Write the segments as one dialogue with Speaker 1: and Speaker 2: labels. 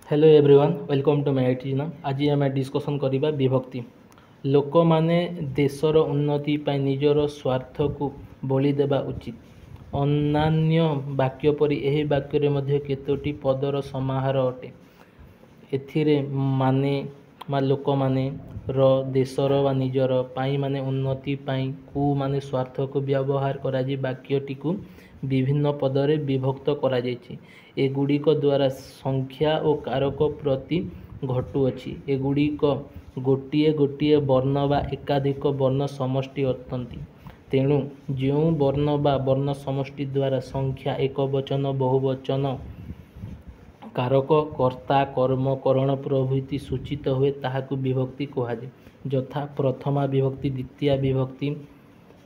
Speaker 1: Hello everyone, welcome to my IT channel. ଆଜି ଆମେ discussion କରିବା ବିଭକ୍ତି। ଲୋକମାନେ ଦେଶର ଉନ୍ନତି ପାଇଁ ନିଜର ସ୍ୱାର୍ଥକୁ ବଳି ଦେବା ଉଚିତ। ଅନ୍ୟାନ୍ୟ ବାକ୍ୟ ପରି ଏହି ବାକ୍ୟରେ ମଧ୍ୟ କେତୋଟି ପଦର ସମାହାର ଅଟେ। ଏଥିରେ ମାନେ ବା ଲୋକମାନେ, ର ଦେଶର ବା ନିଜର, ପାଇଁ ମାନେ ଉନ୍ନତି ପାଇଁ, କୁ ମାନେ ସ୍ୱାର୍ଥକୁ ବ୍ୟବହାର କରାଯାଇ ବାକ୍ୟଟିକୁ ବିଭିନ୍ନ ପଦରେ ବିଭକ୍ତ କରାଯାଇଛି। ଏଗୁଡ଼ିକ ଦ୍ୱାରା ସଂଖ୍ୟା ଓ କାରକ ପ୍ରତି ଘଟୁଅଛି। ଏଗୁଡ଼ିକ ଗୋଟିଏ ଗୋଟିଏ ବର୍ଣ୍ଣ ବା ଏକାଧିକ ବର୍ଣ୍ଣ ସମଷ୍ଟି ଅଟନ୍ତି। ତେଣୁ ଯେଉଁ ବର୍ଣ୍ଣ ବା ବର୍ଣ୍ଣ ସମଷ୍ଟି ଦ୍ୱାରା ସଂଖ୍ୟା, ଏକବଚନ, ବହୁବଚନ, କାରକ, କର୍ତ୍ତା, କର୍ମ, କରଣ ପ୍ରଭୃତି ସୂଚିତ ହୁଏ, ତାହାକୁ ବିଭକ୍ତି କୁହାଯାଏ। ଯଥା ପ୍ରଥମା ବିଭକ୍ତି, ଦ୍ୱିତୀୟା ବିଭକ୍ତି,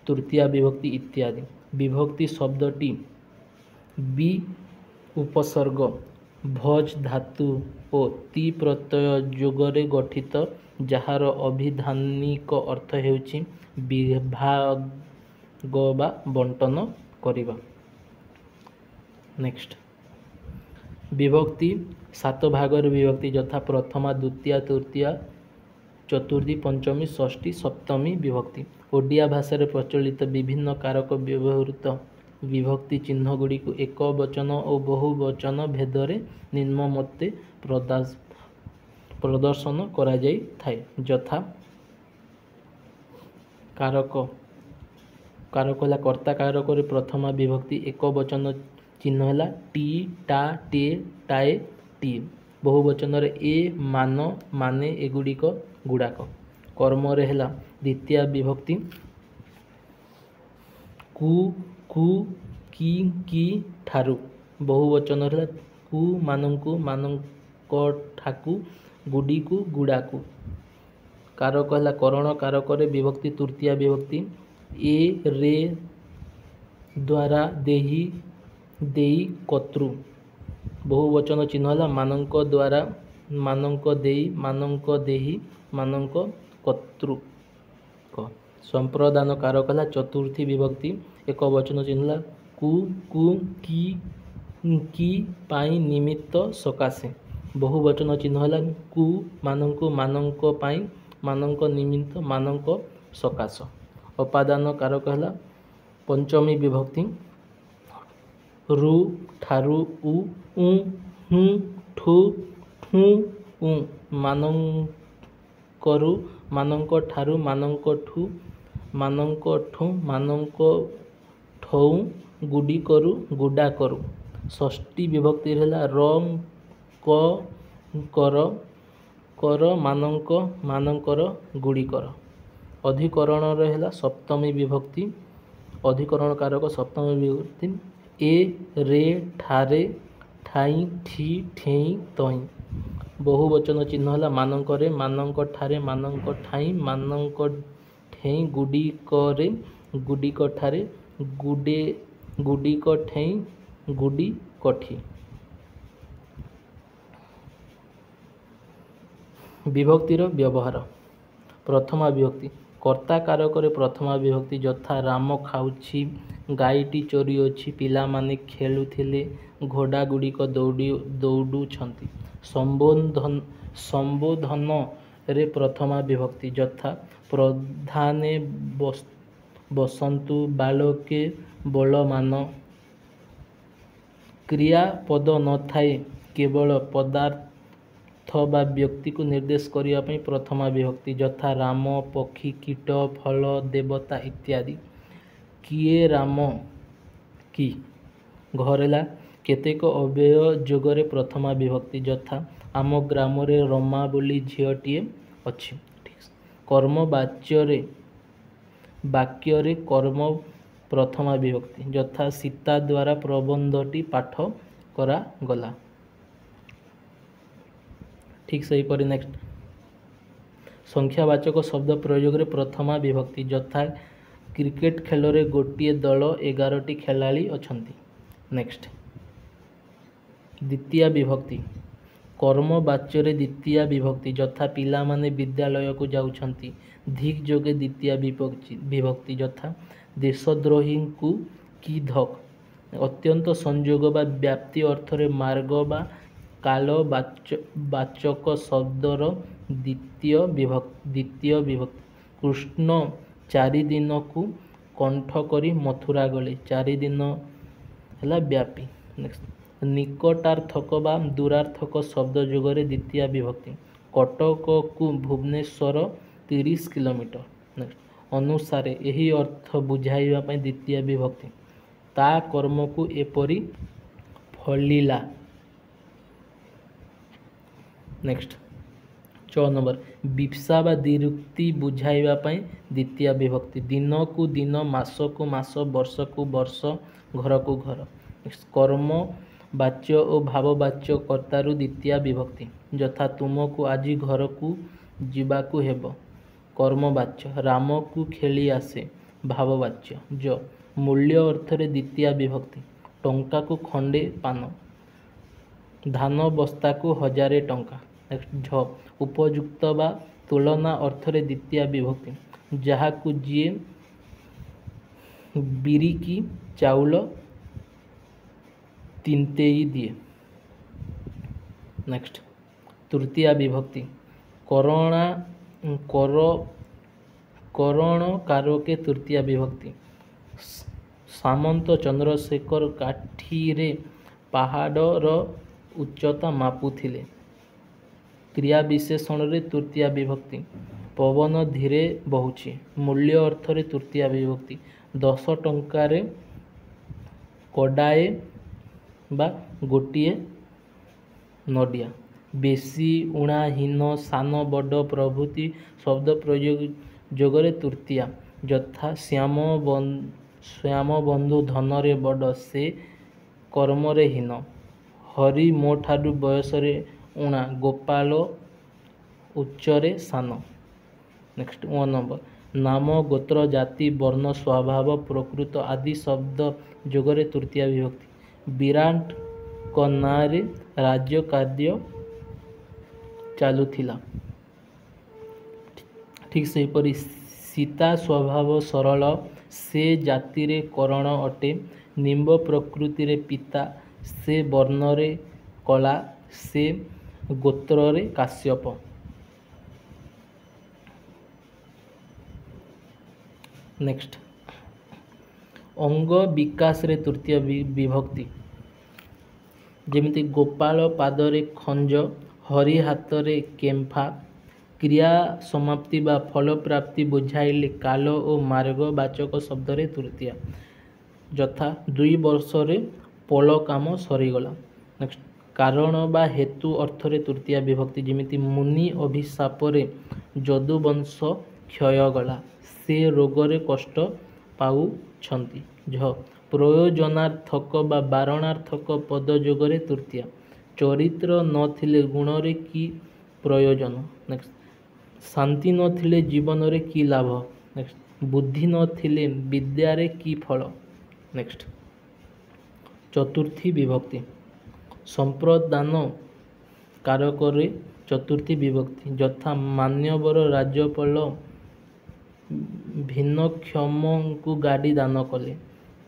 Speaker 1: ତୃତୀୟା ବିଭକ୍ତି ଇତ୍ୟାଦି। ବିଭକ୍ତି ଶବ୍ଦଟି ବି ଉପସର୍ଗ ଭଜ୍ ଧାତୁ ଓ ତି ପ୍ରତ୍ୟୟ ଯୋଗରେ ଗଠିତ, ଯାହାର ଅଭିଧାନିକ ଅର୍ଥ ହେଉଛି ବିଭାଗ ବା ବଣ୍ଟନ କରିବା। ନେକ୍ସଟ, ବିଭକ୍ତି ସାତ ଭାଗରେ ବିଭକ୍ତି, ଯଥା ପ୍ରଥମା, ଦ୍ୱିତୀୟା, ତୃତୀୟା, ଚତୁର୍ଥୀ, ପଞ୍ଚମୀ, ଷଷ୍ଠୀ, ସପ୍ତମୀ ବିଭକ୍ତି। ଓଡ଼ିଆ ଭାଷାରେ ପ୍ରଚଳିତ ବିଭିନ୍ନ କାରକ ବ୍ୟବହୃତ ବିଭକ୍ତି ଚିହ୍ନଗୁଡ଼ିକୁ ଏକ ବଚନ ଓ ବହୁବଚନ ଭେଦରେ ନିମ୍ନମତେ ପ୍ରଦର୍ଶନ କରାଯାଇଥାଏ। ଯଥା କାରକ, କାରକ ହେଲା କର୍ତ୍ତା କାରକରେ ପ୍ରଥମା ବିଭକ୍ତି ଏକ ବଚନ ଚିହ୍ନ ହେଲା ଟି, ଟା, ଟେ, ଟାଏ, ଟିଏ। ବହୁବଚନରେ ଏ, ମାନ, ମାନେ, ଏଗୁଡ଼ିକ, ଗୁଡ଼ାକ। କର୍ମରେ ହେଲା ଦ୍ୱିତୀୟା ବିଭକ୍ତି କୁ, କୁ, କି, କି ଠାରୁ। ବହୁବଚନରେ ହେଲା କୁ, ମାନଙ୍କୁ, ମାନଙ୍କ ଠାକୁ, ଗୁଡ଼ିକୁ, ଗୁଡ଼ାକୁ। କାରକ ହେଲା କରଣ କାରକରେ ବିଭକ୍ତି ତୃତୀୟା ବିଭକ୍ତି ଏ, ରେ, ଦ୍ୱାରା, ଦେହି, ଦେଇ, କର୍ତ୍ତୃ। ବହୁବଚନ ଚିହ୍ନ ହେଲା ମାନଙ୍କ ଦ୍ୱାରା, ମାନଙ୍କ ଦେଇ, ମାନଙ୍କ ଦେହି, ମାନଙ୍କ କର୍ତ୍ତୃକ। ସମ୍ପ୍ରଦାନ କାରକ ହେଲା ଚତୁର୍ଥୀ ବିଭକ୍ତି ଏକ ବଚନ ଚିହ୍ନ ହେଲା କୁ, କୁ, କି, କି, ପାଇଁ, ନିମିତ୍ତ, ସକାଶେ। ବହୁବଚନ ଚିହ୍ନ ହେଲା କୁ, ମାନଙ୍କୁ, ମାନଙ୍କ ପାଇଁ, ମାନଙ୍କ ନିମିତ୍ତ, ମାନଙ୍କ ସକାଶ। ଅପାଦାନ କାରକ ହେଲା ପଞ୍ଚମୀ ବିଭକ୍ତି ରୁ, ଠାରୁ, ଉ, ଉଁ, ହୁଁ, ଠୁ, ଠୁଁ, ଉଁ। ମାନଙ୍କରୁ, ମାନଙ୍କ ଠାରୁ, ମାନଙ୍କଠୁ, ମାନଙ୍କଠୁଁ, ମାନଙ୍କ ଠଉଁ, ଗୁଡ଼ିକରୁ, ଗୁଡ଼ାକରୁ। ଷଷ୍ଠୀ ବିଭକ୍ତି ହେଲା ର, ଙ୍କ, କର, କର, ମାନଙ୍କ, ମାନଙ୍କର, ଗୁଡ଼ିକର। ଅଧିକରଣରେ ହେଲା ସପ୍ତମୀ ବିଭକ୍ତି, ଅଧିକରଣ କାରକ ସପ୍ତମୀ ବିଭକ୍ତି ଏ, ରେ, ଠାରେ, ଠାଇଁ, ଠି, ଠେଇଁ, ତହିଁ। ବହୁବଚନ ଚିହ୍ନ ହେଲା ମାନଙ୍କରେ, ମାନଙ୍କ ଠାରେ, ମାନଙ୍କ ଠାଇଁ, ମାନଙ୍କ ଠେଇଁ, ଗୁଡ଼ିକରେ, ଗୁଡ଼ିକ ଠାରେ, ଗୁଡ଼େ, ଗୁଡ଼ିକ ଠେଇଁ, ଗୁଡ଼ିକଠି। ବିଭକ୍ତିର ବ୍ୟବହାର। ପ୍ରଥମା ବିଭକ୍ତି କର୍ତ୍ତା କାରକରେ ପ୍ରଥମା ବିଭକ୍ତି, ଯଥା ରାମ ଖାଉଛି, ଗାଈଟି ଚରିଅଛି, ପିଲାମାନେ ଖେଳୁଥିଲେ, ଘୋଡ଼ା ଗୁଡ଼ିକ ଦୌଡ଼ୁଛନ୍ତି। ସମ୍ବୋଧନରେ ପ୍ରଥମା ବିଭକ୍ତି, ଯଥା ପ୍ରଧାନେ ବସନ୍ତୁ, ବାଳକେ ବଳମାନ। କ୍ରିୟାପଦ ନଥାଇ କେବଳ ପଦାର୍ଥ ବା ବ୍ୟକ୍ତିକୁ ନିର୍ଦ୍ଦେଶ କରିବା ପାଇଁ ପ୍ରଥମା ବିଭକ୍ତି, ଯଥା ରାମ, ପକ୍ଷୀ, କୀଟ, ଫଳ, ଦେବତା ଇତ୍ୟାଦି। କିଏ ରାମ କି ଘର ହେଲା କେତେକ ଅବ୍ୟୟ ଯୋଗରେ ପ୍ରଥମା ବିଭକ୍ତି, ଯଥା ଆମ ଗ୍ରାମରେ ରମା ବୋଲି ଝିଅଟିଏ ଅଛି। କର୍ମ ବାକ୍ୟରେ କର୍ମ ପ୍ରଥମା ବିଭକ୍ତି, ଯଥା ସୀତା ଦ୍ୱାରା ପ୍ରବନ୍ଧଟି ପାଠ କରାଗଲା। ଠିକ୍ ସେହିପରି ନେକ୍ସଟ, ସଂଖ୍ୟାବାଚକ ଶବ୍ଦ ପ୍ରୟୋଗରେ ପ୍ରଥମା ବିଭକ୍ତି, ଯଥା କ୍ରିକେଟ ଖେଳରେ ଗୋଟିଏ ଦଳ 11ଟି ଖେଳାଳି ଅଛନ୍ତି। ନେକ୍ସଟ, ଦ୍ୱିତୀୟା ବିଭକ୍ତି କର୍ମ ବାଚ୍ୟରେ ଦ୍ୱିତୀୟା ବିଭକ୍ତି, ଯଥା ପିଲାମାନେ ବିଦ୍ୟାଳୟକୁ ଯାଉଛନ୍ତି। ଧିକ୍ ଯୋଗେ ଦ୍ୱିତୀୟା ବିଭକ୍ତି, ଯଥା ଦେଶଦ୍ରୋହୀଙ୍କୁ କି ଧକ୍। ଅତ୍ୟନ୍ତ ସଂଯୋଗ ବା ବ୍ୟାପ୍ତି ଅର୍ଥରେ ମାର୍ଗ ବା କାଳ ବାଚକ ଶବ୍ଦର ଦ୍ୱିତୀୟ ବିଭକ୍ତି। କୃଷ୍ଣ ଚାରିଦିନକୁ କଣ୍ଠ କରି ମଥୁରା ଗଲେ। ଚାରିଦିନ ହେଲା ବ୍ୟାପୀ। ନେକ୍ସଟ, ନିକଟାର୍ଥକ ବା ଦୂରାର୍ଥକ ଶବ୍ଦ ଯୋଗରେ ଦ୍ୱିତୀୟା ବିଭକ୍ତି। କଟକକୁ ଭୁବନେଶ୍ୱର 30 କିଲୋମିଟର। ନେକ୍ସଟ, ଅନୁସାରେ ଏହି ଅର୍ଥ ବୁଝାଇବା ପାଇଁ ଦ୍ୱିତୀୟ ବିଭକ୍ତି। ତା କର୍ମକୁ ଏପରି ଫଳିଲା। ନେକ୍ସଟ, 6 ନମ୍ବର, ବିପ୍ସା ବା ଦ୍ୱିରୁକ୍ତି ବୁଝାଇବା ପାଇଁ ଦ୍ୱିତୀୟ ବିଭକ୍ତି। ଦିନକୁ ଦିନ, ମାସକୁ ମାସ, ବର୍ଷକୁ ବର୍ଷ, ଘରକୁ ଘର। କର୍ମ ବାଚ୍ୟ ଓ ଭାବବାଚ୍ୟ କର୍ତ୍ତାରୁ ଦ୍ୱିତୀୟ ବିଭକ୍ତି। ଯଥା ତୁମକୁ ଆଜି ଘରକୁ ଯିବାକୁ ହେବ। କର୍ମବାଚ୍ୟ। ରାମକୁ ଖେଳି ଆସେ। ଭାବବାଚ୍ୟ। ଜ ମୂଲ୍ୟ ଅର୍ଥରେ ଦ୍ୱିତୀୟ ବିଭକ୍ତି। ଟଙ୍କାକୁ ଖଣ୍ଡେ ପାନ। ଧାନ ବସ୍ତାକୁ 1000 ଟଙ୍କା। ନେକ୍ସଟ, ଝ ଉପଯୁକ୍ତ ବା ତୁଳନା ଅର୍ଥରେ ଦ୍ୱିତୀୟ ବିଭକ୍ତି। ଯାହାକୁ ଯିଏ ବିରିକି ଚାଉଳ ତିନ୍ତେଇ ଦିଏ। ନେକ୍ସଟ, ତୃତୀୟା ବିଭକ୍ତି। କରଣ କାରକେ ତୃତୀୟା ବିଭକ୍ତି। ସାମନ୍ତ ଚନ୍ଦ୍ରଶେଖର କାଠିରେ ପାହାଡ଼ର ଉଚ୍ଚତା ମାପୁଥିଲେ। କ୍ରିୟା ବିଶେଷଣରେ ତୃତୀୟା ବିଭକ୍ତି। ପବନ ଧୀରେ ବହୁଛି। ମୂଲ୍ୟ ଅର୍ଥରେ ତୃତୀୟା ବିଭକ୍ତି। 10 ଟଙ୍କାରେ କଡ଼ାଏ ବା ଗୋଟିଏ ନଡ଼ିଆ। ବେଶୀ, ଊଣା, ହୀନ, ସାନ, ବଡ଼ ପ୍ରଭୃତି ଶବ୍ଦ ପ୍ରୟୋଗ ଯୋଗରେ ତୃତୀୟା। ଯଥା ଶ୍ୟାମବନ୍ଧୁ ଧନରେ ବଡ଼, ସେ କର୍ମରେ ହୀନ। ହରି ମୋଠାରୁ ବୟସରେ ଊଣା, ଗୋପାଳ ଉଚ୍ଚରେ ସାନ। ନେକ୍ସଟ, 1 ନମ୍ବର, ନାମ, ଗୋତ୍ର, ଜାତି, ବର୍ଣ୍ଣ, ସ୍ୱଭାବ, ପ୍ରକୃତ ଆଦି ଶବ୍ଦ ଯୋଗରେ ତୃତୀୟା ବିଭକ୍ତି। ବିରାଟଙ୍କ ନାଁରେ ରାଜ୍ୟ କାର୍ଯ୍ୟ ଚାଲୁଥିଲା। ଠିକ୍ ସେହିପରି ସୀତା ସ୍ୱଭାବ ସରଳ, ସେ ଜାତିରେ କରଣ ଅଟେ। ନିମ୍ବ ପ୍ରକୃତିରେ ପିତା, ସେ ବର୍ଣ୍ଣରେ କଳା, ସେ ଗୋତ୍ରରେ କାଶ୍ୟପ। ନେକ୍ସଟ, ଅଙ୍ଗ ବିକାଶରେ ତୃତୀୟ ବିଭକ୍ତି। ଯେମିତି ଗୋପାଳ ପାଦରେ ଖଞ୍ଜ, ହରି ହାତରେ କେମ୍ଫା। କ୍ରିୟା ସମାପ୍ତି ବା ଫଳପ୍ରାପ୍ତି ବୁଝାଇଲେ କାଳ ଓ ମାର୍ଗବାଚକ ଶବ୍ଦରେ ତୃତୀୟା। ଯଥା 2 ବର୍ଷରେ ପୋଲ କାମ ସରିଗଲା। ନେକ୍ସଟ, କାରଣ ବା ହେତୁ ଅର୍ଥରେ ତୃତୀୟା ବିଭକ୍ତି। ଯେମିତି ମୁନି ଅଭିଶାପରେ ଯଦୁବଂଶ କ୍ଷୟ ଗଲା, ସେ ରୋଗରେ କଷ୍ଟ ପାଉଛନ୍ତି। ଝ ପ୍ରୟୋଜନାର୍ଥକ ବା ବାରଣାର୍ଥକ ପଦ ଯୋଗରେ ତୃତୀୟା। ଚରିତ୍ର ନଥିଲେ ଗୁଣରେ କି ପ୍ରୟୋଜନ। ନେକ୍ସଟ, ଶାନ୍ତି ନଥିଲେ ଜୀବନରେ କି ଲାଭ। ନେକ୍ସଟ, ବୁଦ୍ଧି ନଥିଲେ ବିଦ୍ୟାରେ କି ଫଳ। ନେକ୍ସଟ, ଚତୁର୍ଥୀ ବିଭକ୍ତି। ସମ୍ପ୍ରଦାନ କାରକରେ ଚତୁର୍ଥୀ ବିଭକ୍ତି। ଯଥା ମାନ୍ୟବର ରାଜ୍ୟପାଳ ଭିନ୍ନକ୍ଷମଙ୍କୁ ଗାଡ଼ି ଦାନ କଲେ।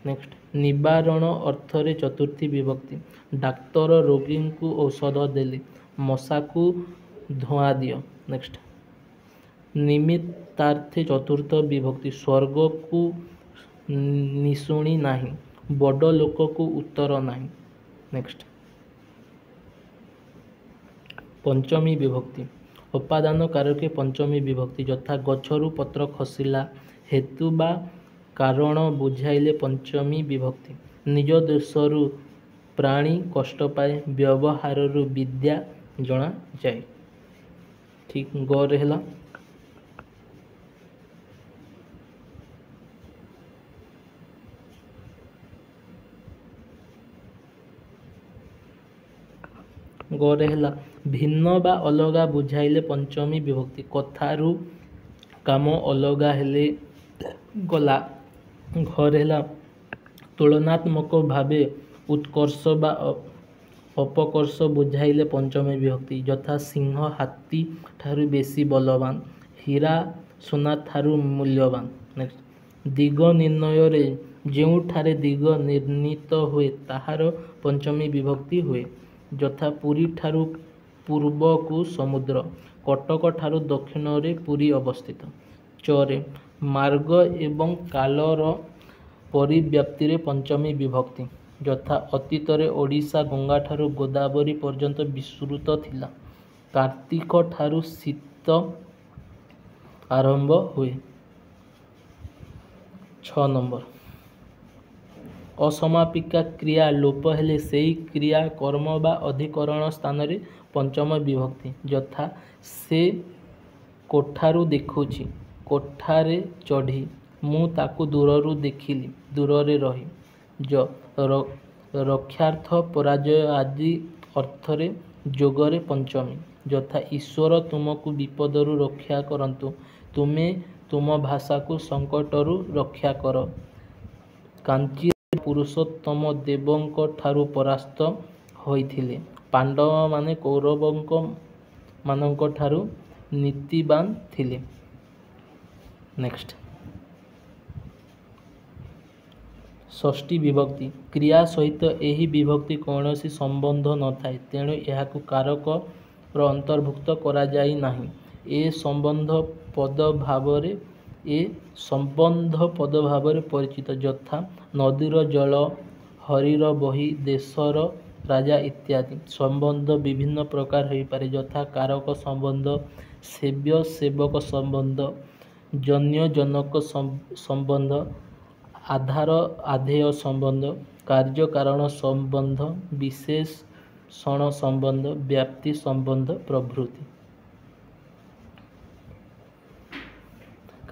Speaker 1: ନେକ୍ସଟ, ନିବାରଣ ଅର୍ଥରେ ଚତୁର୍ଥୀ ବିଭକ୍ତି। ଡାକ୍ତର ରୋଗୀଙ୍କୁ ଔଷଧ ଦେଲେ। ମଶାକୁ ଧୂଆଁ ଦିଅ। ନେକ୍ସଟ, ନିମିତ୍ତାର୍ଥେ ଚତୁର୍ଥ ବିଭକ୍ତି। ସ୍ୱର୍ଗକୁ ନିଶୁଣି ନାହିଁ, ବଡ଼ ଲୋକକୁ ଉତ୍ତର ନାହିଁ। ନେକ୍ସଟ, ପଞ୍ଚମୀ ବିଭକ୍ତି। ଉପାଦାନ କାରକେ ପଞ୍ଚମୀ ବିଭକ୍ତି। ଯଥା ଗଛରୁ ପତ୍ର ଖସିଲା। ହେତୁ ବା କାରଣ ବୁଝାଇଲେ ପଞ୍ଚମୀ ବିଭକ୍ତି। ନିଜ ଦୋଷରୁ ପ୍ରାଣୀ କଷ୍ଟ ପାଏ, ବ୍ୟବହାରରୁ ବିଦ୍ୟା ଜଣାଯାଏ। ଠିକ୍ ଗରେ ହେଲା। ଗରେ ହେଲା ଭିନ୍ନ ବା ଅଲଗା ବୁଝାଇଲେ ପଞ୍ଚମୀ ବିଭକ୍ତି। କଥାରୁ କାମ ଅଲଗା ହେଲେ ଗଲା। ଘରେ ହେଲା ତୁଳନାତ୍ମକ ଭାବେ ଉତ୍କର୍ଷ ବା ଅପକର୍ଷ ବୁଝାଇଲେ ପଞ୍ଚମୀ ବିଭକ୍ତି। ଯଥା ସିଂହ ହାତୀ ଠାରୁ ବେଶୀ ବଲବାନ, ହୀରା ସୁନା ଠାରୁ ମୂଲ୍ୟବାନ। ନେକ୍ସଟ, ଦିଗ ନିର୍ଣ୍ଣୟରେ ଯେଉଁଠାରେ ଦିଗ ନିର୍ଣ୍ଣିତ ହୁଏ ତାହାର ପଞ୍ଚମୀ ବିଭକ୍ତି ହୁଏ। ଯଥା ପୁରୀଠାରୁ ପୂର୍ବକୁ ସମୁଦ୍ର, କଟକଠାରୁ ଦକ୍ଷିଣରେ ପୁରୀ ଅବସ୍ଥିତ। ଚରେ ମାର୍ଗ ଏବଂ କାଳର ପରିବ୍ୟାପ୍ତିରେ ପଞ୍ଚମୀ ବିଭକ୍ତି। ଯଥା ଅତୀତରେ ଓଡ଼ିଶା ଗଙ୍ଗାଠାରୁ ଗୋଦାବରୀ ପର୍ଯ୍ୟନ୍ତ ବିସ୍ତୃତ ଥିଲା। କାର୍ତ୍ତିକଠାରୁ ଶୀତ ଆରମ୍ଭ ହୁଏ। 6 ନମ୍ବର, ଅସମାପିକା କ୍ରିୟା ଲୋପ ହେଲେ ସେହି କ୍ରିୟା, କର୍ମ ବା ଅଧିକରଣ ସ୍ଥାନରେ ପଞ୍ଚମ ବିଭକ୍ତି। ଯଥା ସେ କୋଠାରୁ ଦେଖୁଛି, କୋଠାରେ ଚଢ଼ି, ମୁଁ ତାକୁ ଦୂରରୁ ଦେଖିଲି, ଦୂରରେ ରହି। ଜ ରକ୍ଷାର୍ଥ, ପରାଜୟ ଆଦି ଅର୍ଥରେ ଯୋଗରେ ପଞ୍ଚମୀ। ଯଥା ଈଶ୍ୱର ତୁମକୁ ବିପଦରୁ ରକ୍ଷା କରନ୍ତୁ, ତୁମେ ତୁମ ଭାଷାକୁ ସଙ୍କଟରୁ ରକ୍ଷା କର। କାଞ୍ଚି ପୁରୁଷୋତ୍ତମ ଦେବଙ୍କଠାରୁ ପରାସ୍ତ ହୋଇଥିଲେ। ପାଣ୍ଡବମାନେ କୌରବଙ୍କମାନଙ୍କଠାରୁ ନୀତିବାନ ଥିଲେ। ନେକ୍ସଟ, ଷଷ୍ଠୀ ବିଭକ୍ତି। କ୍ରିୟା ସହିତ ଏହି ବିଭକ୍ତି କୌଣସି ସମ୍ବନ୍ଧ ନଥାଏ, ତେଣୁ ଏହାକୁ କାରକର ଅନ୍ତର୍ଭୁକ୍ତ କରାଯାଇ ନାହିଁ। ଏ ସମ୍ବନ୍ଧ ପଦ ଭାବରେ ଏ ସମ୍ବନ୍ଧ ପଦ ଭାବରେ ପରିଚିତ। ଯଥା ନଦୀର ଜଳ, ହରିର ବହି, ଦେଶର ରାଜା ଇତ୍ୟାଦି। ସମ୍ବନ୍ଧ ବିଭିନ୍ନ ପ୍ରକାର ହୋଇପାରେ, ଯଥା କାରକ ସମ୍ବନ୍ଧ, ସେବ୍ୟ ସେବକ ସମ୍ବନ୍ଧ, ଜନ୍ୟ ଜନକ ସମ୍ବନ୍ଧ, ଆଧାର ଆଧେୟ ସମ୍ବନ୍ଧ, କାର୍ଯ୍ୟକାରଣ ସମ୍ବନ୍ଧ, ବିଶେଷଣ ସମ୍ବନ୍ଧ, ବ୍ୟାପ୍ତି ସମ୍ବନ୍ଧ ପ୍ରଭୃତି।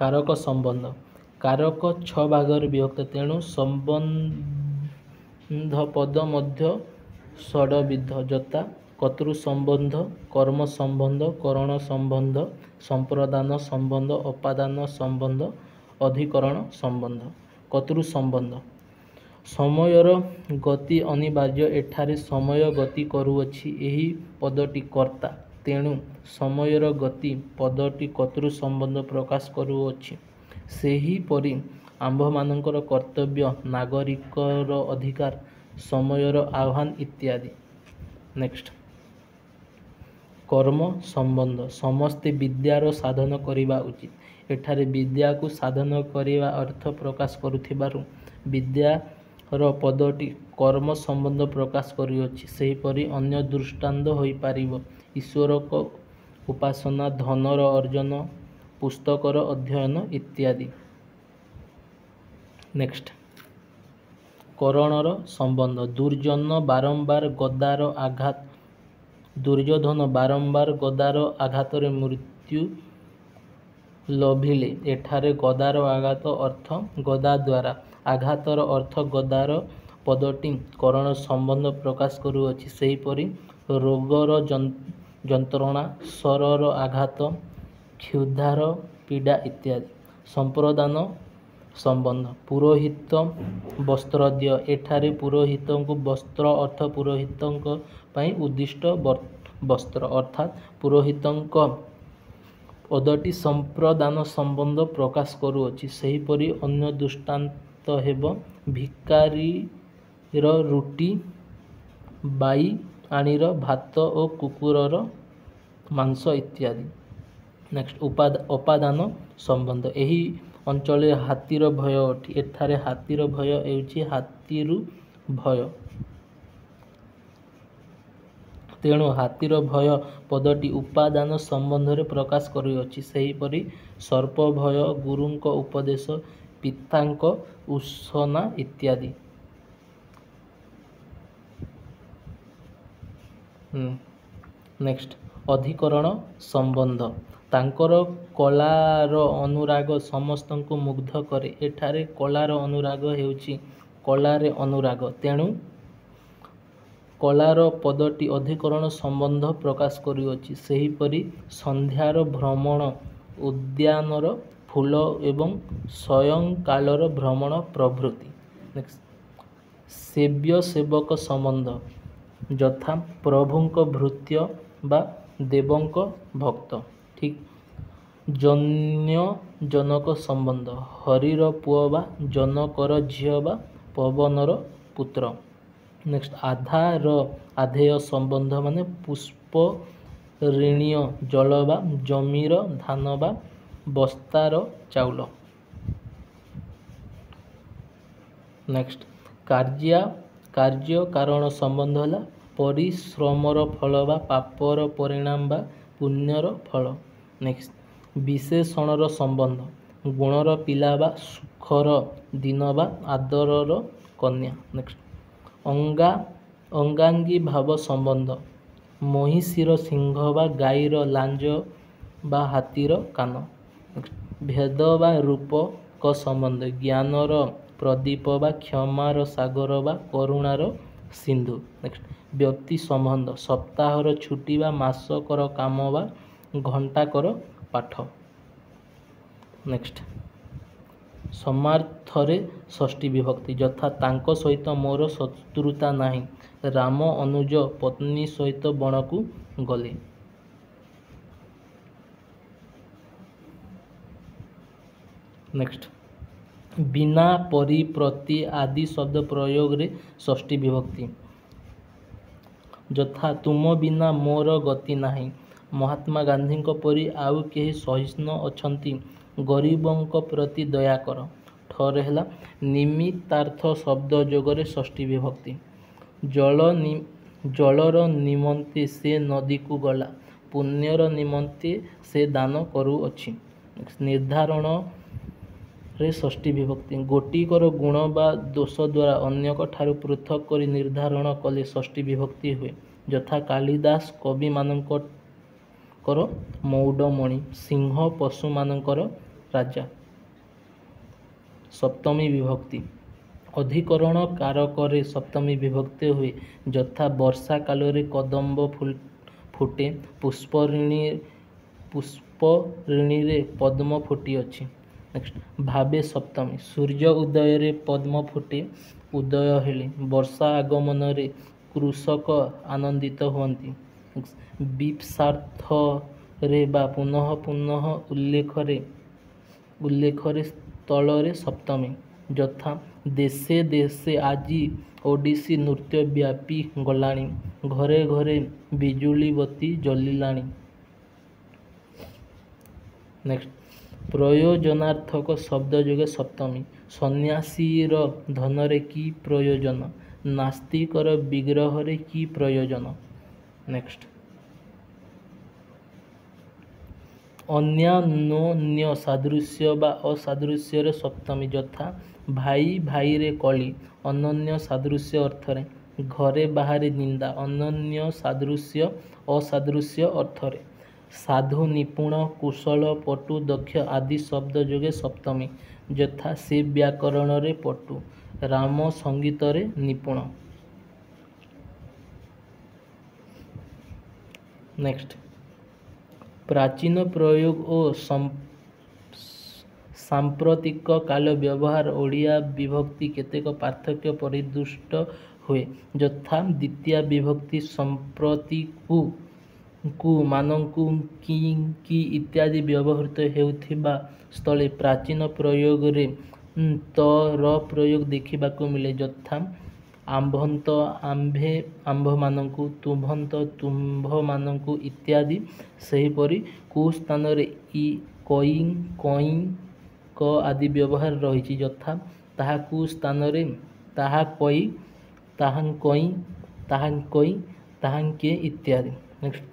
Speaker 1: କାରକ ସମ୍ବନ୍ଧ। କାରକ 6 ଭାଗରେ ବିଭକ୍ତ, ତେଣୁ ସମ୍ବନ୍ଧ ପଦ ମଧ୍ୟ ଷଡ଼ବିଧ। ଯଥା କର୍ତ୍ତୃ ସମ୍ବନ୍ଧ, କର୍ମ ସମ୍ବନ୍ଧ, କରଣ ସମ୍ବନ୍ଧ, ସମ୍ପ୍ରଦାନ ସମ୍ବନ୍ଧ, ଅପାଦାନ ସମ୍ବନ୍ଧ, ଅଧିକରଣ ସମ୍ବନ୍ଧ। କର୍ତ୍ତୃ ସମ୍ବନ୍ଧ। ସମୟର ଗତି ଅନିବାର୍ଯ୍ୟ। ଏଠାରେ ସମୟ ଗତି କରୁଅଛି, ଏହି ପଦଟି କର୍ତ୍ତା, ତେଣୁ ସମୟର ଗତି ପଦଟି କର୍ତ୍ତୃ ସମ୍ବନ୍ଧ ପ୍ରକାଶ କରୁଅଛି। ସେହିପରି ଆମ୍ଭମାନଙ୍କର କର୍ତ୍ତବ୍ୟ, ନାଗରିକର ଅଧିକାର, ସମୟର ଆହ୍ୱାନ ଇତ୍ୟାଦି। ନେକ୍ସଟ, କର୍ମ ସମ୍ବନ୍ଧ। ସମସ୍ତେ ବିଦ୍ୟାର ସାଧନ କରିବା ଉଚିତ। ଏଠାରେ ବିଦ୍ୟାକୁ ସାଧନ କରିବା ଅର୍ଥ ପ୍ରକାଶ କରୁଥିବାରୁ ବିଦ୍ୟାର ପଦଟି କର୍ମ ସମ୍ବନ୍ଧ ପ୍ରକାଶ କରୁଅଛି। ସେହିପରି ଅନ୍ୟ ଦୃଷ୍ଟାନ୍ତ ହୋଇପାରିବ ଈଶ୍ୱରଙ୍କ ଉପାସନା, ଧନର ଅର୍ଜନ, ପୁସ୍ତକର ଅଧ୍ୟୟନ ଇତ୍ୟାଦି। ନେକ୍ସଟ, କରଣର ସମ୍ବନ୍ଧ। ଦୁର୍ଯ୍ୟୋଧନ ବାରମ୍ବାର ଗଦାର ଆଘାତ ଦୁର୍ଯ୍ୟୋଧନ ବାରମ୍ବାର ଗଦାର ଆଘାତରେ ମୃତ୍ୟୁ ଲଭିଲେ। ଏଠାରେ ଗଦାର ଆଘାତ ଅର୍ଥ ଗଦା ଦ୍ୱାରା, ଆଘାତର ଅର୍ଥ ଗଦାର ପଦଟି କରଣ ସମ୍ବନ୍ଧ ପ୍ରକାଶ କରୁଅଛି। ସେହିପରି ରୋଗର ଯନ୍ତ୍ରଣା, ଶରର ଆଘାତ, କ୍ଷୁଧାର ପୀଡ଼ା ଇତ୍ୟାଦି। ସମ୍ପ୍ରଦାନ ସମ୍ବନ୍ଧ। ପୁରୋହିତ ବସ୍ତ୍ର ଦିଅ। ଏଠାରେ ପୁରୋହିତଙ୍କୁ ବସ୍ତ୍ର ଅର୍ଥ ପୁରୋହିତଙ୍କ ପାଇଁ ଉଦ୍ଦିଷ୍ଟ ବସ୍ତ୍ର, ଅର୍ଥାତ୍ ପୁରୋହିତଙ୍କ ପଦଟି ସମ୍ପ୍ରଦାନ ସମ୍ବନ୍ଧ ପ୍ରକାଶ କରୁଅଛି। ସେହିପରି ଅନ୍ୟ ଦୃଷ୍ଟାନ୍ତ ହେବ ଭିକାରୀର ରୁଟି, ବାଇଆଣୀର ଭାତ ଓ କୁକୁରର ମାଂସ ଇତ୍ୟାଦି। ନେକ୍ସଟ, ଅପାଦାନ ସମ୍ବନ୍ଧ। ଏହି ଅଞ୍ଚଳରେ ହାତୀର ଭୟ ଅଟେ। ଏଠାରେ ହାତୀର ଭୟ ହେଉଛି ହାତୀରୁ ଭୟ, ତେଣୁ ହାତୀର ଭୟ ପଦଟି ଉପାଦାନ ସମ୍ବନ୍ଧରେ ପ୍ରକାଶ କରୁଅଛି। ସେହିପରି ସର୍ପ ଭୟ, ଗୁରୁଙ୍କ ଉପଦେଶ, ପିତାଙ୍କ ଉଷନା ଇତ୍ୟାଦି। ନେକ୍ସଟ, ଅଧିକରଣ ସମ୍ବନ୍ଧ। ତାଙ୍କର କଳାର ଅନୁରାଗ ସମସ୍ତଙ୍କୁ ମୁଗ୍ଧ କରେ। ଏଠାରେ କଳାର ଅନୁରାଗ ହେଉଛି କଳାରେ ଅନୁରାଗ, ତେଣୁ କଳାର ପଦଟି ଅଧିକରଣ ସମ୍ବନ୍ଧ ପ୍ରକାଶ କରୁଅଛି। ସେହିପରି ସନ୍ଧ୍ୟାର ଭ୍ରମଣ, ଉଦ୍ୟାନର ଫୁଲ ଏବଂ ସାୟଂକାଳର ଭ୍ରମଣ ପ୍ରଭୃତି। ନେକ୍ସଟ, ସେବ୍ୟ ସେବକ ସମ୍ବନ୍ଧ। ଯଥା ପ୍ରଭୁଙ୍କ ଭୃତ୍ୟ ବା ଦେବଙ୍କ ଭକ୍ତ। ଠିକ୍। ଜନ୍ୟ ଜନକ ସମ୍ବନ୍ଧ। ହରିର ପୁଅ ବା ଜନକର ଝିଅ ବା ପବନର ପୁତ୍ର। ନେକ୍ସଟ, ଆଧାର ଆଧେୟ ସମ୍ବନ୍ଧ ମାନେ ପୁଷ୍ପ ଋଣୀୟ ଜଳ ବା ଜମିର ଧାନ ବା ବସ୍ତାର ଚାଉଳ। ନେକ୍ସଟ, କାର୍ଯ୍ୟ କାରଣ ସମ୍ବନ୍ଧ ହେଲା ପରିଶ୍ରମର ଫଳ ବା ପାପର ପରିଣାମ ବା ପୁଣ୍ୟର ଫଳ। ନେକ୍ସଟ, ବିଶେଷଣର ସମ୍ବନ୍ଧ ଗୁଣର ପିଲା ବା ସୁଖର ଦିନ ବା ଆଦରର କନ୍ୟା। ନେକ୍ସଟ, ଅଙ୍ଗାଙ୍ଗୀ ଭାବ ସମ୍ବନ୍ଧ ମହିଷୀର ସିଂହ ବା ଗାଈର ଲାଞ୍ଜ ବା ହାତୀର କାନ। ଭେଦ ବା ରୂପକ ସମ୍ବନ୍ଧ ଜ୍ଞାନର ପ୍ରଦୀପ ବା କ୍ଷମାର ସାଗର ବା କରୁଣାର ସିନ୍ଧୁ। ନେକ୍ସଟ, ବ୍ୟକ୍ତି ସମ୍ବନ୍ଧ ସପ୍ତାହର ଛୁଟି ବା ମାସକର କାମ ବା ଘଣ୍ଟାକର ପାଠ। ନେକ୍ସଟ, ସମାର୍ଥରେ ଷଷ୍ଠୀ ବିଭକ୍ତି ଯଥା ତାଙ୍କ ସହିତ ମୋର ଶତ୍ରୁତା ନାହିଁ, ରାମ ଅନୁଜ ପତ୍ନୀ ସହିତ ବଣକୁ ଗଲେ। ନେକ୍ସଟ, ବିନା, ପରି, ପ୍ରତି ଆଦି ଶବ୍ଦ ପ୍ରୟୋଗରେ ଷଷ୍ଠୀ ବିଭକ୍ତି ଯଥା ତୁମ ବିନା ମୋର ଗତି ନାହିଁ, ମହାତ୍ମା ଗାନ୍ଧୀଙ୍କ ପରି ଆଉ କେହି ସହିଷ୍ଣୁ ଅଛନ୍ତି, ଗରିବଙ୍କ ପ୍ରତି ଦୟା କର। ଠରେ ହେଲା ନିମିତ୍ତାର୍ଥ ଶବ୍ଦ ଯୋଗରେ ଷଷ୍ଠୀ ବିଭକ୍ତି। ଜଳର ନିମନ୍ତେ ସେ ନଦୀକୁ ଗଲା, ପୁଣ୍ୟର ନିମନ୍ତେ ସେ ଦାନ କରୁଅଛି। ନିର୍ଦ୍ଧାରଣରେ ଷଷ୍ଠୀ ବିଭକ୍ତି। ଗୋଟିକର ଗୁଣ ବା ଦୋଷ ଦ୍ୱାରା ଅନ୍ୟକ ଠାରୁ ପୃଥକ୍ କରି ନିର୍ଦ୍ଧାରଣ କଲେ ଷଷ୍ଠୀ ବିଭକ୍ତି ହୁଏ। ଯଥା କାଳିଦାସ କବିମାନଙ୍କର ମଉଡ଼ମଣି, ସିଂହ ପଶୁମାନଙ୍କର ରାଜା। ସପ୍ତମୀ ବିଭକ୍ତି। ଅଧିକରଣ କାରକରେ ସପ୍ତମୀ ବିଭକ୍ତି ହୁଏ। ଯଥା ବର୍ଷା କାଳରେ କଦମ୍ବ ଫୁଟେ, ପୁଷ୍ପରିଣୀରେ ପଦ୍ମ ଫୁଟିଅଛି। ନେକ୍ସଟ, ଭାବେ ସପ୍ତମୀ। ସୂର୍ଯ୍ୟ ଉଦୟରେ ପଦ୍ମ ଫୁଟେ, ଉଦୟ ହେଲେ। ବର୍ଷା ଆଗମନରେ କୃଷକ ଆନନ୍ଦିତ ହୁଅନ୍ତି। ବୀପ୍ସାର୍ଥରେ ବା ପୁନଃ ପୁନଃ ଉଲ୍ଲେଖରେ ସ୍ଥଳରେ ସପ୍ତମୀ। ଯଥା ଦେଶେ ଦେଶେ ଆଜି ଓଡ଼ିଶୀ ନୃତ୍ୟ ବ୍ୟାପି ଗଲାଣି, ଘରେ ଘରେ ବିଜୁଳିବତୀ ଜଳିଲାଣି। ନେକ୍ସଟ, ପ୍ରୟୋଜନାର୍ଥକ ଶବ୍ଦ ଯୋଗେ ସପ୍ତମୀ। ସନ୍ନ୍ୟାସୀର ଧନରେ କି ପ୍ରୟୋଜନ, ନାସ୍ତିକର ବିଗ୍ରହରେ କି ପ୍ରୟୋଜନ। ନେକ୍ସଟ, ଅନ୍ୟାନ୍ୟୋନ୍ୟ ସାଦୃଶ୍ୟ ବା ଅସାଦୃଶ୍ୟରେ ସପ୍ତମୀ। ଯଥା ଭାଇ ଭାଇରେ କଳି, ଅନନ୍ୟ ସାଦୃଶ୍ୟ ଅର୍ଥରେ। ଘରେ ବାହାରେ ନିନ୍ଦା, ଅନନ୍ୟ ସାଦୃଶ୍ୟ ଅସାଦୃଶ୍ୟ ଅର୍ଥରେ। ସାଧୁ, ନିପୁଣ, କୁଶଳ, ପଟୁ, ଦକ୍ଷ ଆଦି ଶବ୍ଦ ଯୋଗେ ସପ୍ତମୀ। ଯଥା ସେ ବ୍ୟାକରଣରେ ପଟୁ, ରାମ ସଙ୍ଗୀତରେ ନିପୁଣ। ନେକ୍ସଟ, ପ୍ରାଚୀନ ପ୍ରୟୋଗ ଓ ସାମ୍ପ୍ରତିକ କାଳ ବ୍ୟବହାର ଓଡ଼ିଆ ବିଭକ୍ତି କେତେକ ପାର୍ଥକ୍ୟ ପରିଦୃଷ୍ଟ ହୁଏ। ଯଥା ଦ୍ୱିତୀୟା ବିଭକ୍ତି ସମ୍ପ୍ରତି କୁ, ଙ୍କୁ, ମାନଙ୍କୁ, କି ଇତ୍ୟାଦି ବ୍ୟବହୃତ ହେଉଥିବା ସ୍ଥଳେ ପ୍ରାଚୀନ ପ୍ରୟୋଗରେ ତ ର ପ୍ରୟୋଗ ଦେଖିବାକୁ ମିଳେ। ଯଥା ଆମ୍ଭନ୍ତ, ଆମ୍ଭେ ଆମ୍ଭମାନଙ୍କୁ, ତୁମ୍ଭନ୍ତ, ତୁମ୍ଭମାନଙ୍କୁ ଇତ୍ୟାଦି। ସେହିପରି କୁ ସ୍ଥାନରେ ଇ, କଇଁ, କଇଁ, କ ଆଦି ବ୍ୟବହାର ରହିଛି। ଯଥା ତାହାକୁ ସ୍ଥାନରେ ତାହା କଇ, ତାହାଙ୍କଇ, ତାହାଙ୍କଇ, ତାହାଙ୍କେ ଇତ୍ୟାଦି। ନେକ୍ସଟ,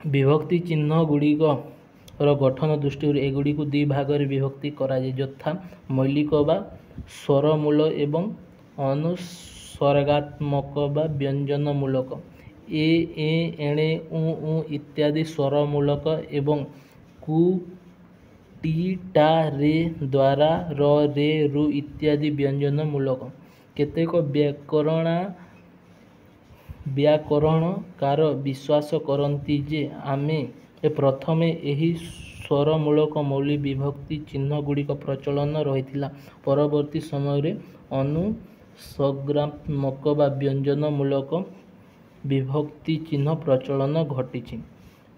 Speaker 1: ବିଭକ୍ତି ଚିହ୍ନ ଗୁଡ଼ିକର ଗଠନ ଦୃଷ୍ଟିରୁ ଏଗୁଡ଼ିକୁ ଦୁଇ ଭାଗରେ ବିଭକ୍ତି କରାଯାଏ। ଯଥା ମୌଳିକ ବା ସ୍ୱରମୂଳ ଏବଂ ଅନୁସର୍ଗାତ୍ମକ ବା ବ୍ୟଞ୍ଜନମୂଳକ। ଏ, ଏଁ, ଏଣେ, ଉଁ, ଊ ଇତ୍ୟାଦି ସ୍ୱରମୂଳକ ଏବଂ କୁ, ଟି, ଟା, ରେ, ଦ୍ୱାରା, ର, ରେ, ରୁ ଇତ୍ୟାଦି ବ୍ୟଞ୍ଜନମୂଳକ। କେତେକ ବ୍ୟାକରଣକାର ବିଶ୍ୱାସ କରନ୍ତି ଯେ ଆମେ ପ୍ରଥମେ ଏହି ସ୍ୱରମୂଳକ ମୌଳିକ ବିଭକ୍ତି ଚିହ୍ନଗୁଡ଼ିକ ପ୍ରଚଳନ ରହିଥିଲା, ପରବର୍ତ୍ତୀ ସମୟରେ ଅନୁସର୍ଗାତ୍ମକ ବା ବ୍ୟଞ୍ଜନମୂଳକ ବିଭକ୍ତି ଚିହ୍ନ ପ୍ରଚଳନ ଘଟିଛି।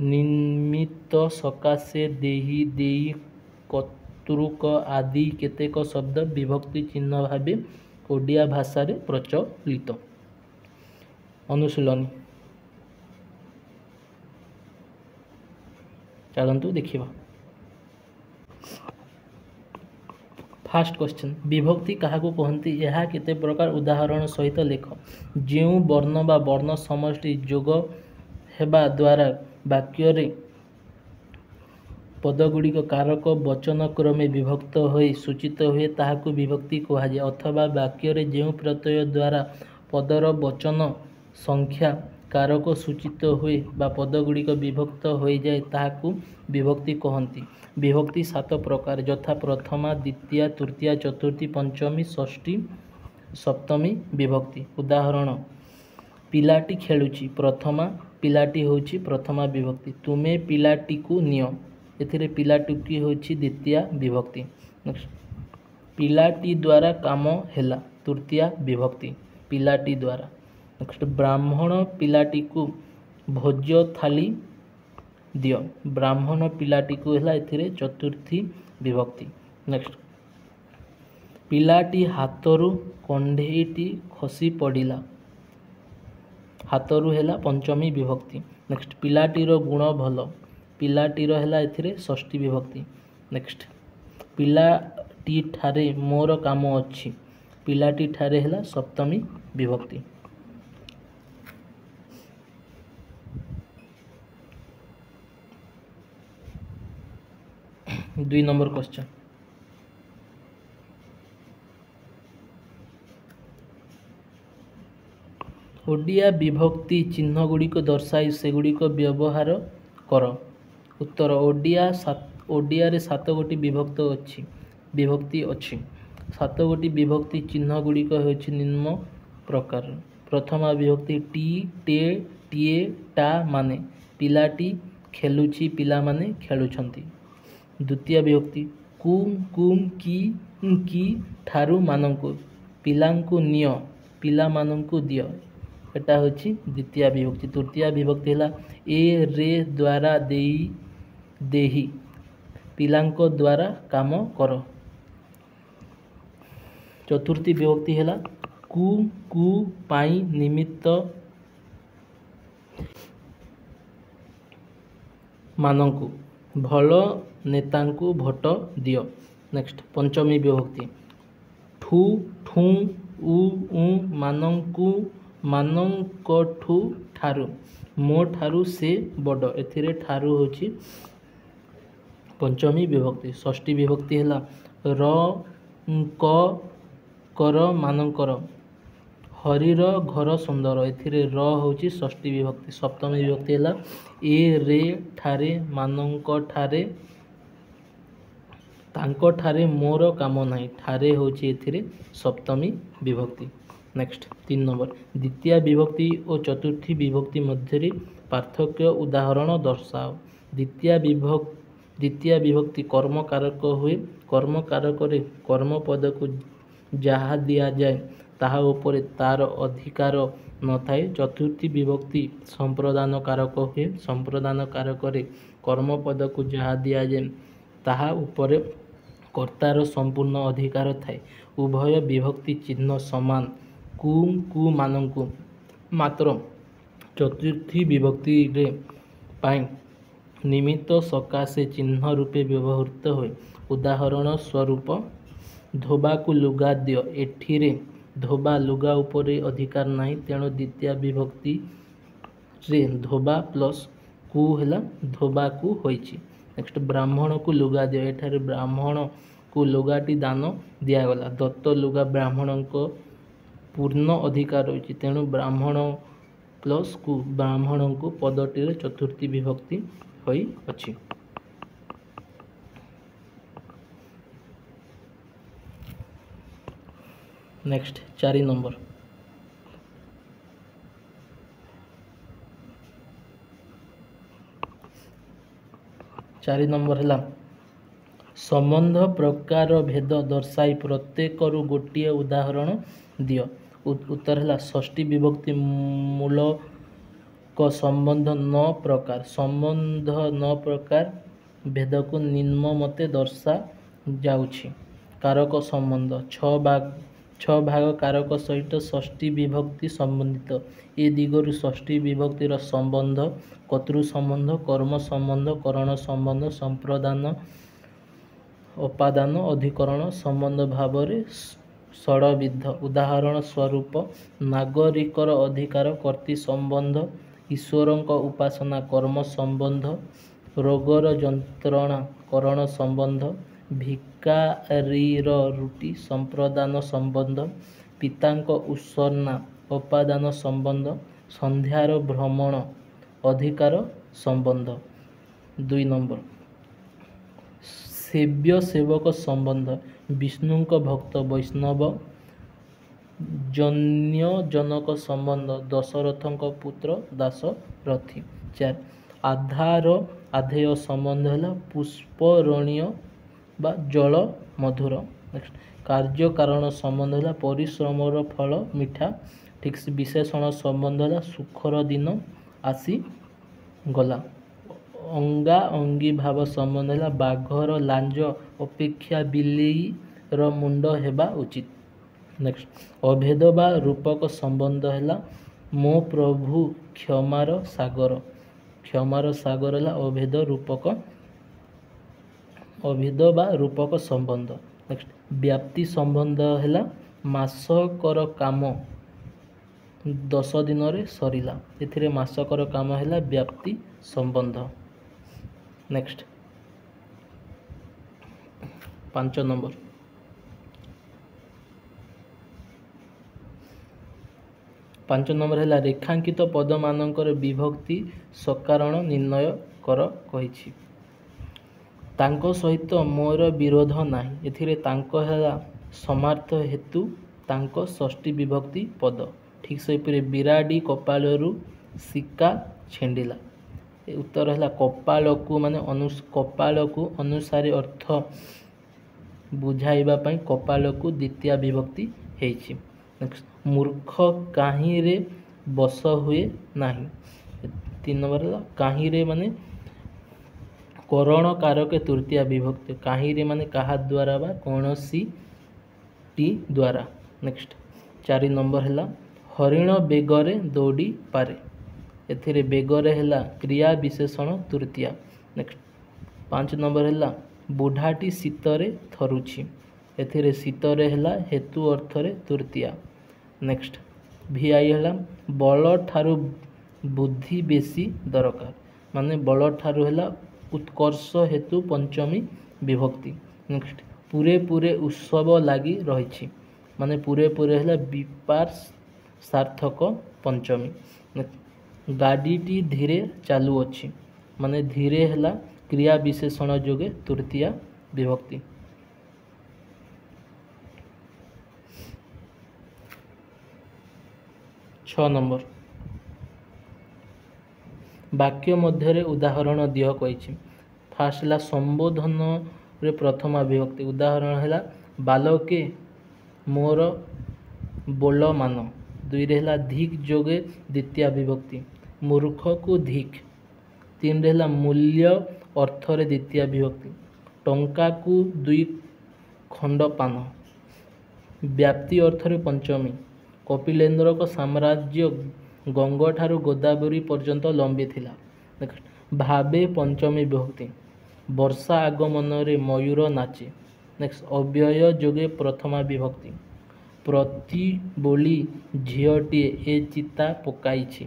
Speaker 1: ନିମିତ୍ତ, ସକାଶେ, ଦେହି, ଦେଇ, କର୍ତ୍ତୃକ ଆଦି କେତେକ ଶବ୍ଦ ବିଭକ୍ତି ଚିହ୍ନ ଭାବେ ଓଡ଼ିଆ ଭାଷାରେ ପ୍ରଚଳିତ। ଅନୁଶୀଳନୀ ଚାଲନ୍ତୁ ଦେଖିବା। ଫାର୍ଷ୍ଟ କ୍ୱେଶ୍ଚନ୍, ବିଭକ୍ତି କାହାକୁ କହନ୍ତି? ଏହା କେତେ ପ୍ରକାର? ଉଦାହରଣ ସହିତ ଲେଖ। ଯେଉଁ ବର୍ଣ୍ଣ ବା ବର୍ଣ୍ଣ ସମଷ୍ଟି ଯୋଗ ହେବା ଦ୍ୱାରା ବାକ୍ୟରେ ପଦଗୁଡ଼ିକ କାରକ ବଚନ କ୍ରମେ ବିଭକ୍ତ ହୋଇ ସୂଚିତ ହୁଏ, ତାହାକୁ ବିଭକ୍ତି କୁହାଯାଏ। ଅଥବା ବାକ୍ୟରେ ଯେଉଁ ପ୍ରତ୍ୟୟ ଦ୍ୱାରା ପଦର ବଚନ, ସଂଖ୍ୟା, କାରକ ସୂଚିତ ହୁଏ ବା ପଦଗୁଡ଼ିକ ବିଭକ୍ତ ହୋଇଯାଏ, ତାହାକୁ ବିଭକ୍ତି କହନ୍ତି। ବିଭକ୍ତି 7 ପ୍ରକାର, ଯଥା ପ୍ରଥମା, ଦ୍ୱିତୀୟା, ତୃତୀୟା, ଚତୁର୍ଥୀ, ପଞ୍ଚମୀ, ଷଷ୍ଠୀ, ସପ୍ତମୀ ବିଭକ୍ତି। ଉଦାହରଣ, ପିଲାଟି ଖେଳୁଛି, ପ୍ରଥମା, ପିଲାଟି ହେଉଛି ପ୍ରଥମା ବିଭକ୍ତି। ତୁମେ ପିଲାଟିକୁ ନିଅ, ଏଥିରେ ପିଲାଟିକୁ ହେଉଛି ଦ୍ୱିତୀୟା ବିଭକ୍ତି। ପିଲାଟି ଦ୍ୱାରା କାମ ହେଲା, ତୃତୀୟା ବିଭକ୍ତି, ପିଲାଟି ଦ୍ୱାରା। ନେକ୍ସଟ, ବ୍ରାହ୍ମଣ ପିଲାଟିକୁ ଭୋଜ୍ୟ ଥାଳି ଦିଅ, ବ୍ରାହ୍ମଣ ପିଲାଟିକୁ ହେଲା ଏଥିରେ ଚତୁର୍ଥୀ ବିଭକ୍ତି। ନେକ୍ସଟ, ପିଲାଟି ହାତରୁ କଣ୍ଢେଇଟି ଖସି ପଡ଼ିଲା, ହାତରୁ ହେଲା ପଞ୍ଚମୀ ବିଭକ୍ତି। ନେକ୍ସଟ, ପିଲାଟିର ଗୁଣ ଭଲ, ପିଲାଟିର ହେଲା ଏଥିରେ ଷଷ୍ଠୀ ବିଭକ୍ତି। ନେକ୍ସଟ, ପିଲାଟି ଠାରେ ମୋର କାମ ଅଛି, ପିଲାଟି ଠାରେ ହେଲା ସପ୍ତମୀ ବିଭକ୍ତି। 2 ନମ୍ବର କ୍ୱେଶ୍ଚନ୍, ଓଡ଼ିଆ ବିଭକ୍ତି ଚିହ୍ନଗୁଡ଼ିକ ଦର୍ଶାଇ ସେଗୁଡ଼ିକ ବ୍ୟବହାର କର। ଉତ୍ତର, ଓଡ଼ିଆରେ 7 ଗୋଟି ବିଭକ୍ତି ଅଛି। 7 ଗୋଟି ବିଭକ୍ତି ଚିହ୍ନଗୁଡ଼ିକ ହେଉଛି ନିମ୍ନ ପ୍ରକାର। ପ୍ରଥମା ବିଭକ୍ତି ଟି, ଟେ, ଟିଏ, ଟା ମାନେ, ପିଲାଟି ଖେଳୁଛି, ପିଲାମାନେ ଖେଳୁଛନ୍ତି। ଦ୍ୱିତୀୟ ବିଭକ୍ତି କୁ, କୁଁ, କି, କି, ଠାରୁ, ମାନଙ୍କୁ, ପିଲାଙ୍କୁ ନିଅ, ପିଲାମାନଙ୍କୁ ଦିଅ, ଏଟା ହେଉଛି ଦ୍ୱିତୀୟ ବିଭକ୍ତି। ତୃତୀୟ ବିଭକ୍ତି ହେଲା ଏ, ରେ, ଦ୍ୱାରା, ଦେଇ, ଦେହି, ପିଲାଙ୍କ ଦ୍ୱାରା କାମ କର। ଚତୁର୍ଥୀ ବିଭକ୍ତି ହେଲା କୁ, କୁ, ପାଇଁ, ନିମିତ୍ତ, ମାନଙ୍କୁ, ଭଲ ନେତାଙ୍କୁ ଭୋଟ ଦିଅ। ନେକ୍ସଟ, ପଞ୍ଚମୀ ବିଭକ୍ତି ଠୁ, ଠୁଁ, ଉ, ଉଁ, ମାନଙ୍କୁ, ମାନଙ୍କଠୁ, ଠାରୁ, ମୋ ଠାରୁ ସେ ବଡ଼, ଏଥିରେ ଠାରୁ ହେଉଛି ପଞ୍ଚମୀ ବିଭକ୍ତି। ଷଷ୍ଠୀ ବିଭକ୍ତି ହେଲା ର, ଙ୍କ, କର, ମାନଙ୍କର, ହରିର ଘର ସୁନ୍ଦର, ଏଥିରେ ର ହେଉଛି ଷଷ୍ଠୀ ବିଭକ୍ତି। ସପ୍ତମୀ ବିଭକ୍ତି ହେଲା ଏ, ରେ, ଠାରେ, ମାନଙ୍କ ଠାରେ, ତାଙ୍କ ଠାରେ ମୋର କାମ ନାହିଁ, ଠାରେ ହେଉଛି ଏଥିରେ ସପ୍ତମୀ ବିଭକ୍ତି। ନେକ୍ସଟ, 3 ନମ୍ବର, ଦ୍ୱିତୀୟା ବିଭକ୍ତି ଓ ଚତୁର୍ଥୀ ବିଭକ୍ତି ମଧ୍ୟରେ ପାର୍ଥକ୍ୟ ଉଦାହରଣ ଦର୍ଶାଅ। ଦ୍ୱିତୀୟା ବିଭକ୍ତି କର୍ମକାରକ ହୁଏ। କର୍ମକାରକରେ କର୍ମପଦକୁ ଯାହା ଦିଆଯାଏ ତାହା ଉପରେ ତାର ଅଧିକାର ନଥାଏ। ଚତୁର୍ଥୀ ବିଭକ୍ତି ସମ୍ପ୍ରଦାନ କାରକ ହୁଏ। ସମ୍ପ୍ରଦାନ କାରକରେ କର୍ମପଦକୁ ଯାହା ଦିଆଯାଏ ତାହା ଉପରେ କର୍ତ୍ତାର ସମ୍ପୂର୍ଣ୍ଣ ଅଧିକାର ଥାଏ। ଉଭୟ ବିଭକ୍ତି ଚିହ୍ନ ସମାନ, କୁ, କୁ, ମାନଙ୍କୁ, ମାତ୍ର ଚତୁର୍ଥୀ ବିଭକ୍ତିରେ ପାଇଁ ନିମିତ୍ତ ସକାଶେ ଚିହ୍ନ ରୂପେ ବ୍ୟବହୃତ ହୁଏ। ଉଦାହରଣ ସ୍ୱରୂପ, ଧୋବାକୁ ଲୁଗା ଦିଅ, ଏଠିରେ ଧୋବା ଲୁଗା ଉପରେ ଅଧିକାର ନାହିଁ, ତେଣୁ ଦ୍ୱିତୀୟା ବିଭକ୍ତିରେ ଧୋବା ପ୍ଲସ୍ କୁ ହେଲା ଧୋବାକୁ ହୋଇଛି। ନେକ୍ସଟ, ବ୍ରାହ୍ମଣକୁ ଲୁଗା ଦିଅ, ଏଠାରେ ବ୍ରାହ୍ମଣକୁ ଲୁଗାଟି ଦାନ ଦିଆଗଲା, ଦତ୍ତ ଲୁଗା ବ୍ରାହ୍ମଣଙ୍କ ପୂର୍ଣ୍ଣ ଅଧିକାର ରହିଛି, ତେଣୁ ବ୍ରାହ୍ମଣ ପ୍ଲସ୍ କୁ ବ୍ରାହ୍ମଣଙ୍କୁ ପଦଟିରେ ଚତୁର୍ଥୀ ବିଭକ୍ତି ହୋଇଅଛି। ନେକ୍ସଟ, 4 ନମ୍ବର, 4 ନମ୍ବର ହେଲା ସମ୍ବନ୍ଧ ପ୍ରକାର ଭେଦ ଦର୍ଶାଇ ପ୍ରତ୍ୟେକରୁ ଗୋଟିଏ ଉଦାହରଣ ଦିଅ। ଉତ୍ତର ହେଲା ଷଷ୍ଠୀ ବିଭକ୍ତି ମୂଳକ ସମ୍ବନ୍ଧ 9 ପ୍ରକାର। ସମ୍ବନ୍ଧ 9 ପ୍ରକାର ଭେଦକୁ ନିମ୍ନ ମତେ ଦର୍ଶାଯାଉଛି। କାରକ ସମ୍ବନ୍ଧ 6 ଭାଗ, ଛଅ ଭାଗ କାରକ ସହିତ ଷଷ୍ଠୀ ବିଭକ୍ତି ସମ୍ବନ୍ଧିତ। ଏ ଦିଗରୁ ଷଷ୍ଠୀ ବିଭକ୍ତିର ସମ୍ବନ୍ଧ କର୍ତ୍ତୃ ସମ୍ବନ୍ଧ, କର୍ମ ସମ୍ବନ୍ଧ, କରଣ ସମ୍ବନ୍ଧ, ସମ୍ପ୍ରଦାନ, ଅପାଦାନ, ଅଧିକରଣ ସମ୍ବନ୍ଧ ଭାବରେ ଷଡ଼ବିଧ। ଉଦାହରଣ ସ୍ୱରୂପ ନାଗରିକର ଅଧିକାର କର୍ତ୍ତୃ ସମ୍ବନ୍ଧ, ଈଶ୍ୱରଙ୍କ ଉପାସନା କର୍ମ ସମ୍ବନ୍ଧ, ରୋଗର ଯନ୍ତ୍ରଣା କରଣ ସମ୍ବନ୍ଧ, ଭିକାରୀର ରୁଟି ସମ୍ପ୍ରଦାନ ସମ୍ବନ୍ଧ, ପିତାଙ୍କ ଉତ୍ସର୍ନା ଅପାଦାନ ସମ୍ବନ୍ଧ, ସନ୍ଧ୍ୟାର ଭ୍ରମଣ ଅଧିକାର ସମ୍ବନ୍ଧ। 2 ନମ୍ବର ସେବ୍ୟ ସେବକ ସମ୍ବନ୍ଧ, ବିଷ୍ଣୁଙ୍କ ଭକ୍ତ ବୈଷ୍ଣବ, ଜନ୍ୟ ଜନକ ସମ୍ବନ୍ଧ, ଦଶରଥଙ୍କ ପୁତ୍ର ଦାଶରଥୀ। 4 ଆଧାର ଆଧେୟ ସମ୍ବନ୍ଧ ହେଲା ପୁଷ୍ପରଣୀୟ ବା ଜଳ ମଧୁର। ନେକ୍ସଟ କାର୍ଯ୍ୟ କାରଣ ସମ୍ବନ୍ଧ ହେଲା ପରିଶ୍ରମର ଫଳ ମିଠା। ଠିକ୍ ବିଶେଷଣ ସମ୍ବନ୍ଧ ହେଲା ସୁଖର ଦିନ ଆସିଗଲା। ଅଙ୍ଗା ଅଙ୍ଗୀ ଭାବ ସମ୍ବନ୍ଧ ହେଲା ବାଘର ଲାଞ୍ଜ ଅପେକ୍ଷା ବିଲେଇର ମୁଣ୍ଡ ହେବା ଉଚିତ। ନେକ୍ସଟ ଅଭେଦ ବା ରୂପକ ସମ୍ବନ୍ଧ ହେଲା ମୋ ପ୍ରଭୁ କ୍ଷମାର ସାଗର। କ୍ଷମାର ସାଗର ହେଲା ଅଭେଦ ରୂପକ, ଅଭେଦ ବା ରୂପକ ସମ୍ବନ୍ଧ। ନେକ୍ସଟ ବ୍ୟାପ୍ତି ସମ୍ବନ୍ଧ ହେଲା ମାସକର କାମ 10 ଦିନରେ ସରିଲା। ଏଥିରେ ମାସକର କାମ ହେଲା ବ୍ୟାପ୍ତି ସମ୍ବନ୍ଧ। ନେକ୍ସଟ 5 ନମ୍ବର 5 ନମ୍ବର ହେଲା ରେଖାଙ୍କିତ ପଦମାନଙ୍କର ବିଭକ୍ତି ସକାରଣ ନିର୍ଣ୍ଣୟ କର କହିଛି। ତାଙ୍କ ସହିତ ମୋର ବିରୋଧ ନାହିଁ। ଏଥିରେ ତାଙ୍କ ହେଲା ସମାର୍ଥ ହେତୁ ତାଙ୍କ ଷଷ୍ଠୀ ବିଭକ୍ତି ପଦ। ଠିକ୍ ସେହିପରି ବିରାଡ଼ି କପାଳରୁ ଶିକା ଛିଣ୍ଡିଲା। ଉତ୍ତର ହେଲା କପାଳକୁ ମାନେ କପାଳକୁ ଅନୁସାରେ ଅର୍ଥ ବୁଝାଇବା ପାଇଁ କପାଳକୁ ଦ୍ୱିତୀୟା ବିଭକ୍ତି ହେଇଛି। ମୂର୍ଖ କାହିଁରେ ବଶ ହୁଏ ନାହିଁ। 3 ନମ୍ବର ହେଲା କାହିଁରେ ମାନେ କରଣ କାରକେ ତୃତୀୟା ବିଭକ୍ତି। କାହିଁରେ ମାନେ କାହା ଦ୍ୱାରା ବା କୌଣସି ଟି ଦ୍ୱାରା। ନେକ୍ସଟ 4 ନମ୍ବର ହେଲା ହରିଣ ବେଗରେ ଦୌଡ଼ିପାରେ। ଏଥିରେ ବେଗରେ ହେଲା କ୍ରିୟା ବିଶେଷଣ ତୃତୀୟା। ନେକ୍ସଟ 5 ନମ୍ବର ହେଲା ବୁଢ଼ାଟି ଶୀତରେ ଥରୁଛି। ଏଥିରେ ଶୀତରେ ହେଲା ହେତୁ ଅର୍ଥରେ ତୃତୀୟା। ନେକ୍ସଟ ଭିଆଇ ହେଲା ବଳ ଠାରୁ ବୁଦ୍ଧି ବେଶୀ ଦରକାର, ମାନେ ବଳ ଠାରୁ ହେଲା ଉତ୍କର୍ଷ ହେତୁ ପଞ୍ଚମୀ ବିଭକ୍ତି। ନେକ୍ସଟ ପୁରେ ପୁରେ ଉତ୍ସବ ଲାଗି ରହିଛି, ମାନେ ପୁରେ ପୁରେ ହେଲା ବିପାର ସାର୍ଥକ ପଞ୍ଚମୀ। ଗାଡ଼ିଟି ଧୀରେ ଚାଲୁଅଛି, ମାନେ ଧୀରେ ହେଲା କ୍ରିୟା ବିଶେଷଣ ଯୋଗେ ତୃତୀୟା ବିଭକ୍ତି। 6 ନମ୍ବର ବାକ୍ୟ ମଧ୍ୟରେ ଉଦାହରଣ ଦିଅ କହିଛି। ଫାର୍ଷ୍ଟ ହେଲା ସମ୍ବୋଧନରେ ପ୍ରଥମା ବିଭକ୍ତି। ଉଦାହରଣ ହେଲା ବାଲକେ ମୋର ବୋଲ ମାନ। 2ରେ ହେଲା ଧିକ୍ ଯୋଗେ ଦ୍ୱିତୀୟା ବିଭକ୍ତି, ମୂର୍ଖକୁ ଧିକ୍। 3ରେ ହେଲା ମୂଲ୍ୟ ଅର୍ଥରେ ଦ୍ୱିତୀୟା ବିଭକ୍ତି, ଟଙ୍କାକୁ 2 ଖଣ୍ଡ ପାନ। ବ୍ୟାପ୍ତି ଅର୍ଥରେ ପଞ୍ଚମୀ, କପିଲେନ୍ଦ୍ରଙ୍କ ସାମ୍ରାଜ୍ୟ ଗଙ୍ଗଠାରୁ ଗୋଦାବରୀ ପର୍ଯ୍ୟନ୍ତ ଲମ୍ବିଥିଲା। ଭାବେ ପଞ୍ଚମୀ ବିଭକ୍ତି, ବର୍ଷା ଆଗମନରେ ମୟୂର ନାଚେ। ନେକ୍ସଟ ଅବ୍ୟୟ ଯୋଗେ ପ୍ରଥମା ବିଭକ୍ତି, ପ୍ରତି ବୋଲି ଝିଅଟିଏ ଏ ଚିତା ପକାଇଛି।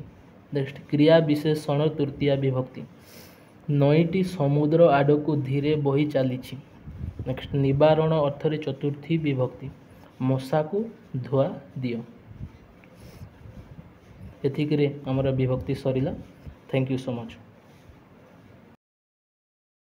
Speaker 1: ନେକ୍ସଟ କ୍ରିୟା ବିଶେଷଣ ତୃତୀୟା ବିଭକ୍ତି, ନଈଟି ସମୁଦ୍ର ଆଡ଼କୁ ଧୀରେ ବହି ଚାଲିଛି। ନେକ୍ସଟ ନିବାରଣ ଅର୍ଥରେ ଚତୁର୍ଥୀ ବିଭକ୍ତି, ମଶାକୁ ଧୁଆ ଦିଅ। ଏତିକିରେ ଆମର ବିଭକ୍ତି ସରିଲା। Thank you so much.